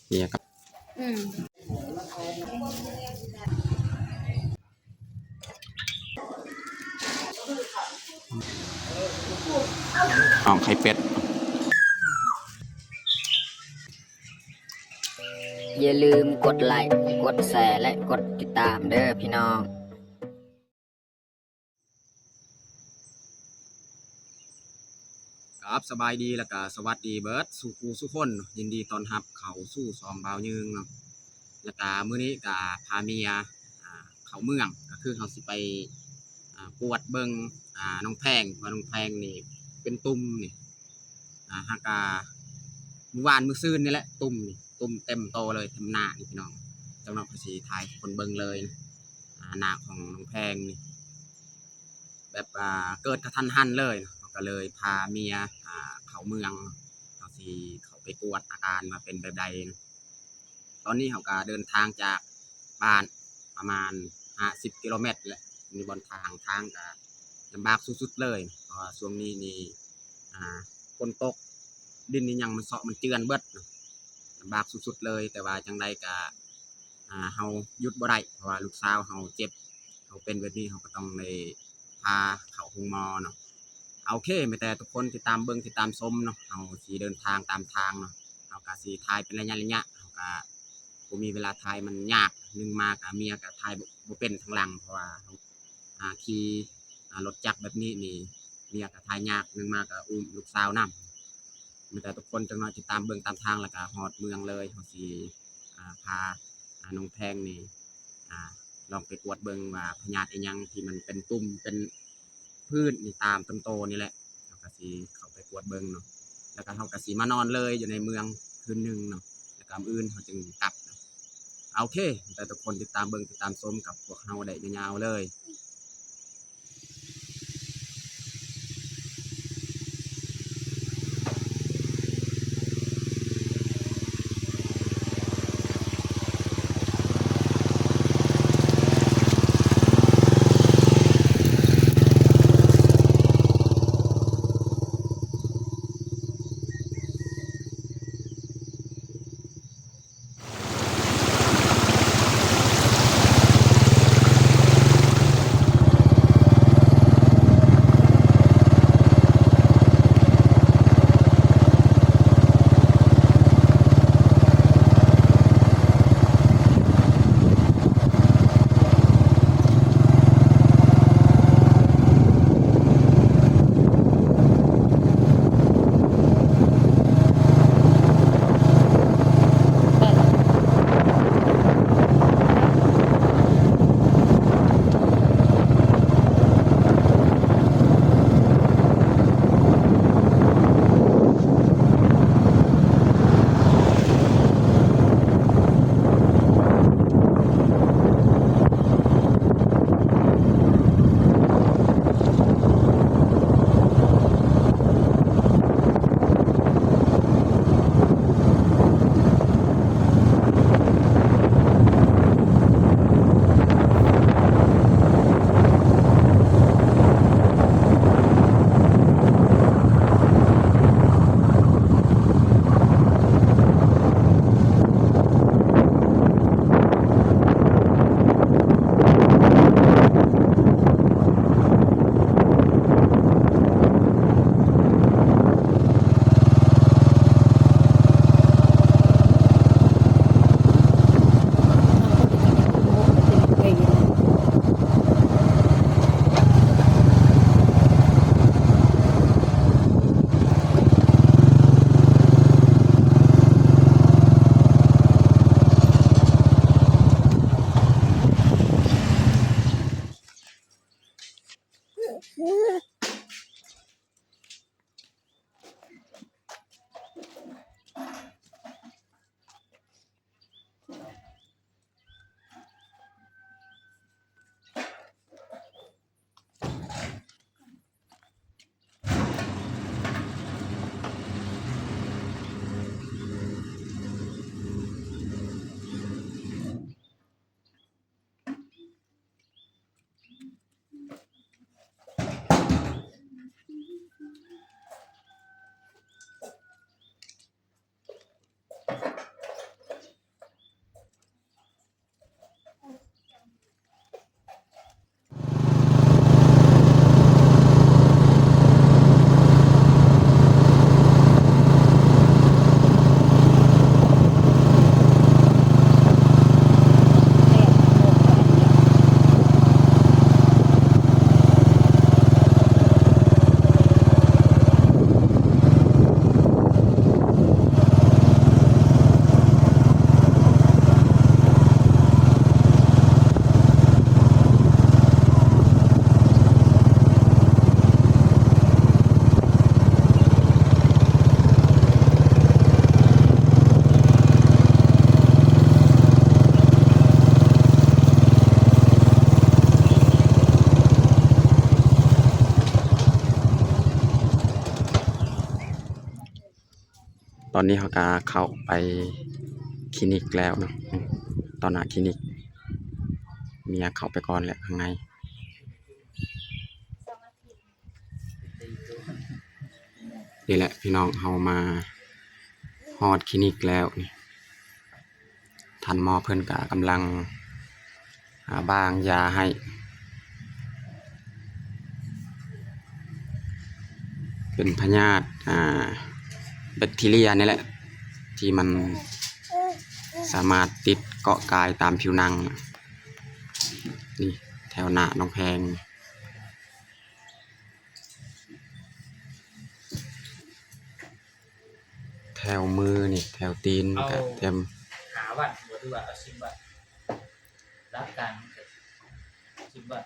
ເມຍກັບ ອືມ ໜອງໄຂ່ເປັດ. ຢ່າລືມກົດໄລ້ ກົດແຊ ແລະ ກົດຕິດຕາມເດີພີ່ນ້ອງ. ຄັບ ສະບາຍດີ ແລ້ວກະສະຫວັດດີເບິດສູ່ຄູ່ສູ່ຄົນ. ຍິນດີຕ້ອນຮັບເຂົ້າສູ່ຊ່ອງບ່າວຍືງເນາະ. ແລ້ວກະມື້ນີ້ກະພາເມຍ ອ່າ ເຂົ້າເມືອງ ກະຄືເຮົາຊິໄປ ອ່າ ກວດເບິ່ງ ອ່າ ນ້ອງແພງ ວ່ານ້ອງແພງນີ້ເປັນຕຸ່ມນີ້ ອ່າ ຫາກະມື້ວານມື້ຊືນນີ້ແຫຼະ ຕຸ່ມນີ້ ຕຸ່ມເຕັມໂຕເລີຍ ເຕັມໜ້ານີ້ພີ່ນ້ອງ. ຈັກໜ້ອຍຂ້ອຍຊິຖ່າຍໃຫ້ທຸກຄົນເບິ່ງເລີຍ ອ່າ ໜ້າຂອງນ້ອງແພງນີ້ ແບບ ອ່າ ເກີດກະທັນຫັນເລີຍ ເຮົາກະເລີຍພາເມຍ ອ່າ ເຂົ້າເມືອງ ເຮົາຊິເຂົ້າໄປກວດອາການວ່າເປັນແບບໃດ. ຕອນນີ້ເຮົາກະເດີນທາງຈາກບ້ານປະມານຫ້າສິບກິໂລແມັດແຫຼະ ມີບ່ອນທາງ ທາງກະລຳບາກສຸດໆເລີຍ ເພາະວ່າຊ່ວງນີ້ນີ້ ອ່າ ຝົນຕົກ ດິນອີ່ຫຍັງມັນເຊາະມັນເຈື່ອນເບິດ ລຳບາກສຸດໆເລີຍ. ແຕ່ວ່າຈັ່ງໃດກະ ອ່າ ເຮົາຢຸດບໍ່ໄດ້ ເພາະວ່າລູກສາວເຮົາເຈັບ ເຮົາເປັນແບບນີ້ ເຮົາກະຕ້ອງໄດ້ພາເຂົ້າໂຮງໝໍເນາະ. ໂອເຄ ມີແຕ່ທຸກຄົນຕິດຕາມເບິ່ງ ຕິດຕາມຊົມເນາະ ເຮົາຊິເດີນທາງຕາມທາງເນາະ ເຮົາກະຊິຖ່າຍເປັນໄລຍະໄລຍະ ເຮົາກະບໍ່ມີເວລາຖ່າຍ ມັນຍາກ ໜຶ່ງມາກະເມຍກະຖ່າຍບໍ່ ບໍ່ເປັນທາງຫຼັງ ເພາະວ່າເຮົາ ອ່າ ຂີ່ ອ່າ ລົດຈັກແບບນີ້ນີ້ ເມຍກະຖ່າຍຍາກ ໜຶ່ງມາກະອຸ້ມລູກສາວນຳ. ມີແຕ່ທຸກຄົນຈັກໜ້ອຍຕິດຕາມເບິ່ງຕາມທາງ ແລ້ວກະຮອດເມືອງເລີຍ ເຮົາຊິ ອ່າ ພາ ອ່າ ນ້ອງແພງນີ້ ອ່າ ລອງໄປກວດເບິ່ງວ່າພະຍາດອີ່ຫຍັງທີ່ມັນເປັນຕຸ່ມເປັນ ພື້ນນີ້ຕາມຕົ້ນໂຕນີ້ແຫຼະ ເຮົາກະຊິເຂົ້າໄປກວດເບິ່ງເນາະ ແລ້ວກະເຮົາກະຊິມານອນເລີຍຢູ່ໃນເມືອງຄືນໜຶ່ງເນາະ ແລ້ວກະມື້ອື່ນເຮົາຈຶ່ງກັບ. ໂອເຄ ແຕ່ທຸກຄົນຕິດຕາມເບິ່ງຕິດຕາມຊົມກັບພວກເຮົາໄດ້ຍາວໆເລີຍ. ໂ ອນນີ້ເຮົາກໍເຂົ້າໄປຄລີນິກແລ້ວເນາະ ຕໍ່ໜ້າຄລີນິກ ເມຍເຂົ້າໄປກ່ອນແຫຼະຂ້າງໃນ. ນີ້ແຫຼະພີ່ນ້ອງ ເຮົາມາຮອດຄລີນິກແລ້ວນີ້ ທ່ານໝໍເພິ່ນກະກຳລັງ ອາ ວາງຢາໃຫ້ ເປັນພະຍາດ ອາ ແບັກທີເຣຍນີ້ແຫຼະ ທີ່ມັນສາມາດຕິດເກາະກາຍຕາມຜິວໜັງ. ນີ້ແຖວໜ້ານ້ອງແພງ. ແຖວມືນີ້ ແຖວຕີນ ເອົາ ກະເຕັມ. ຫ້າວັນບໍ່ ຫຼືວ່າເອົາສິບວັນ? ຫຼັກການມັນກະສິບວັນ.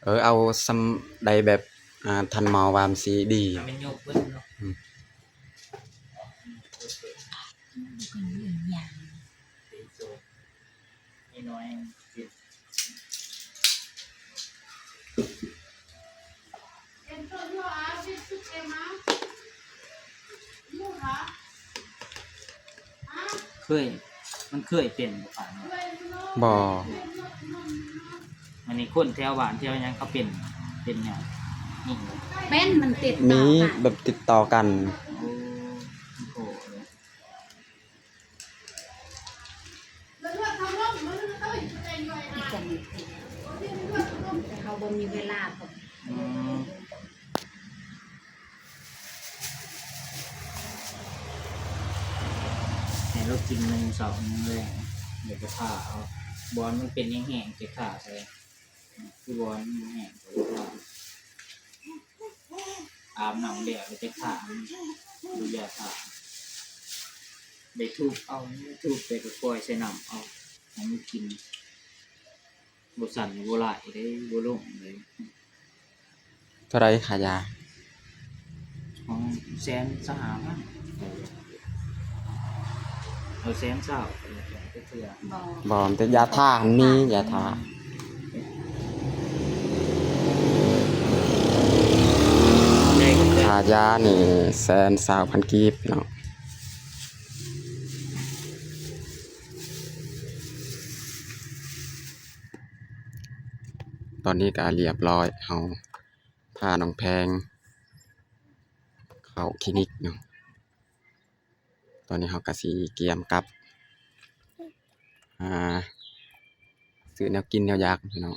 ເອີ ເອົາສ່ຳໃດແບບ ອາ ທ່ານໝໍວ່າມັນຊິດີ. ໃຫ້ມັນຍົກເບິດເນາະ. ອືມ. ເຄີຍ ມັນເຄີຍເປັນບໍ່? ບໍ່. ອັນນີ້ຄົນແຖວບ້ານແຖວຫຍັງເຂົາເປັນ ເປັນຫຍັງ? ເປັນ ມັນຕິດຕໍ່ກັນ ມີແບບຕິດຕໍ່ກັນ. ໂອ້ ໂອ້. ເຮົາບໍ່ມີເວລາ. ອືມ. ໃຫ້ລາວກິນໜຶ່ງເຊົ້າໜຶ່ງແລງ ແລ້ວກໍທາເອົາ ບ່ອນມັນເປັນແຫ້ງໆ ຈະທາໃສ່ ຄືບ່ອນມັນແຫ້ງ ກໍທາ ອາບນ້ຳແລ້ວ ແລ້ວຈະທາ ເອົາຢາທາ ໄດ້ທຸບເອົາ ທຸບແລ້ວກໍປ່ອຍໃສ່ນ້ຳເອົາ ໃຫ້ມັນກິນ. ບໍ່ສັ່ນບໍ່ຫຼາຍເດ້ ບໍ່ລົງເດ້. ເທົ່າໃດຄ່າຢາ? ຂອງແສນຊາວຫ້າພັນ. ເອົາແສນຊາວ ບໍ່ ບໍ່ ແຕ່ຢາທາຫັ້ນມີ ຢາທາ. ຄ່າຢານີ້ແສນຊາວພັນກີບເນາະ. ຕອນນີ້ກໍລຽບຮ້ອຍ ເຮົາພານ້ອງແພງເຂົ້າຄລີນິກເນາະ. ຕອນນີ້ເຮົາກໍຊິກຽມກັບ ຫາຊື້ແນວກິນແນວຢາກພີ່ນ້ອງ.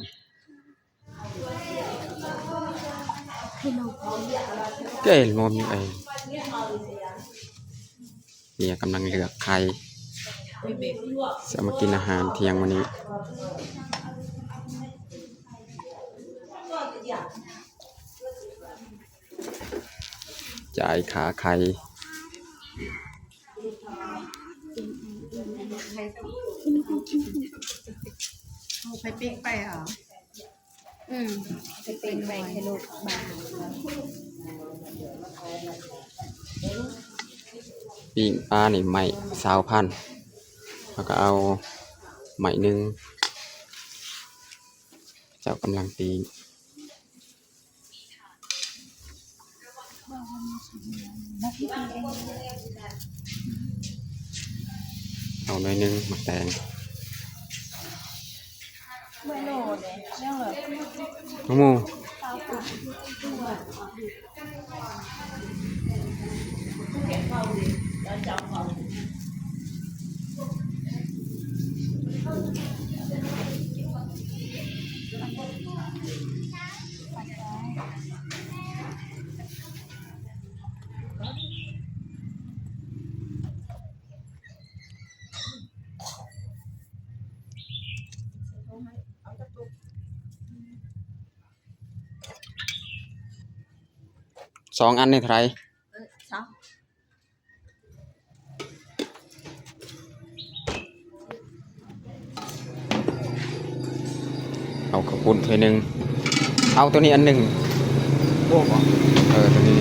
ເກລງອມເອີຍ ເມຍກຳລັງເລືອກໄຂ່ ຊິເອົາມາກິນອາຫານທ່ຽງມື້ນີ້. ຈ່າຍຄ່າໄຂ່. ເອົາໄຂ່ປີ້ງໄປເອົາ. ອືມ ໄປເປັນໄປໃຫ້ລູກບ້ານ. ປີ້ງປານີ້ໄມ້ຊາວພັນ ແລ້ວກໍເອົາໄມ້ໜຶ່ງ ເຈົ້າກຳລັງປີ້ງ. ເອົາໜ້ອຍໜຶ່ງ ໝາກແຕງ. ໝູ່ ສອງອັນນີ້ເທົ່າໃດ? ເອີ ສອງ. ເອົາເຂົ້າປຸ້ນຖ້ວຍໜຶ່ງ ເອົາໂຕນີ້ອັນໜຶ່ງ. ໂອ້ ເອີ ໂຕນີ້.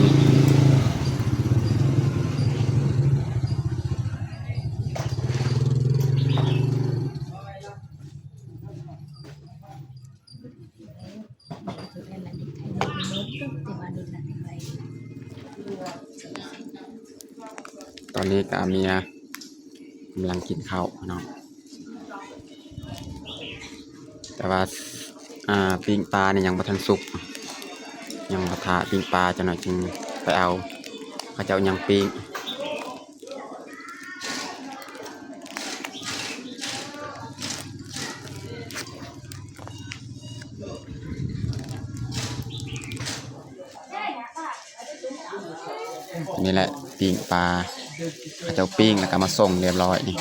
ເ ຕອນນີ້ກະເມຍກຳລັງກິນເຂົ້າເນາະ ແຕ່ວ່າ ອ່າ ປີ້ງປານີ້ຍັງບໍ່ທັນສຸກ ຍັງຖ້າປີ້ງປາຈັກໜ້ອຍຈຶ່ງໄປເອົາ ເຂົາເຈົ້າຍັງປີ້ງ. ນີ້ແຫຼະ ປີ້ງປາ ເຂົາເຈົ້າປີ້ງແລ້ວກໍມາສົ່ງຮຽບຮ້ອຍນີ້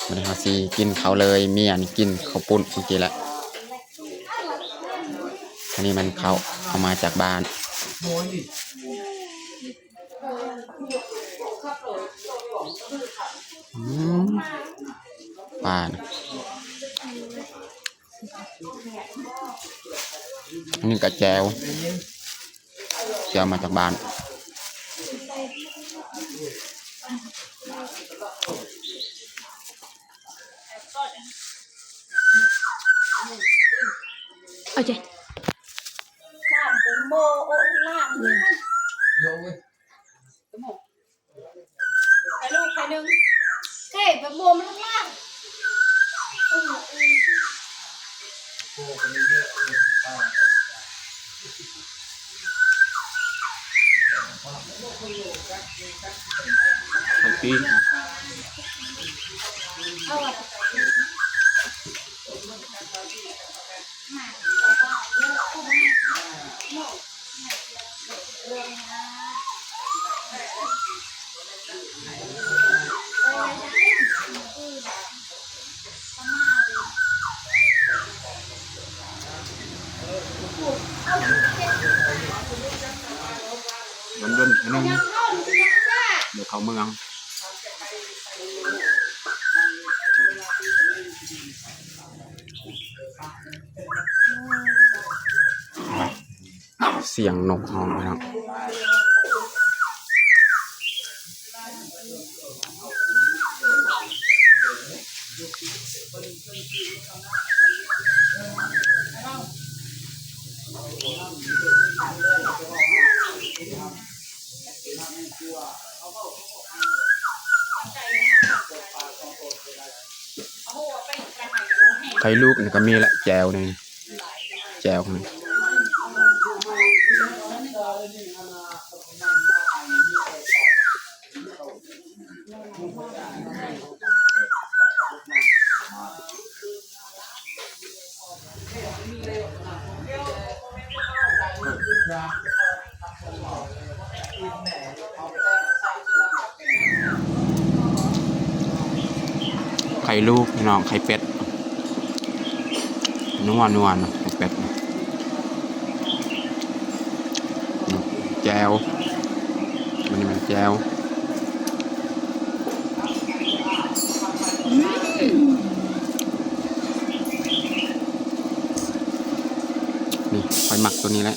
ບັດນີ້ເຮົາຊິກິນເຂົ້າເລີຍ ເມຍນີ້ກິນເຂົ້າປຸ້ນເມື່ອກີ້ແຫຼະ ອັນນີ້ແມ່ນເຂົ້າເອົາມາຈາກບ້ານ. ອືມ ປານະ ອັນນີ້ກະແຈ່ວ ແຈ່ວມາຈາກບ້ານ. ໂອເຄ ໄປລູກ ໄປໜຶ່ງ ເທ ໄປໂມມລົງມາ ໄຂ່ປີ້ງ. ດົນໆ ເທື່ອໜຶ່ງ ດຽວເຂົ້າເມືອງ. ສຽງນົກຮ້ອງພີ່ນ້ອງ. ໄຂ່ລູກນີ້ກະມີແຫຼະ ແຈ່ວນີ້ ແຈ່ວນີ້. ໄຂ່ລູກພີ່ນ້ອງ ໄຂ່ເປັດ ນົວໆ ເນາະ ໄຂ່ເປັດ. ແຈ່ວ ອັນນີ້ແມ່ນແຈ່ວ. ນີ້ ຂ້ອຍມັກໂຕນີ້ແຫຼະ.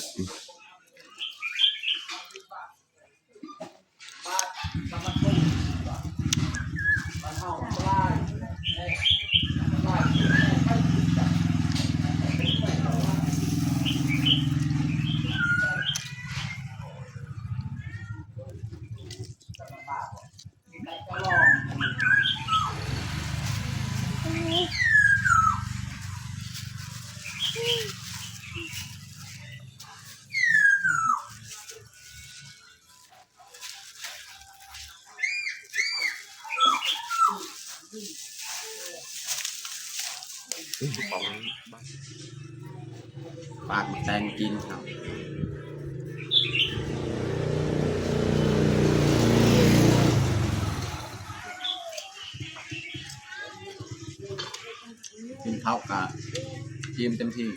ປາດໝາກແຕງກິນເນາະ ກິນເຂົ້າກະອີ່ມເຕັມທີ່.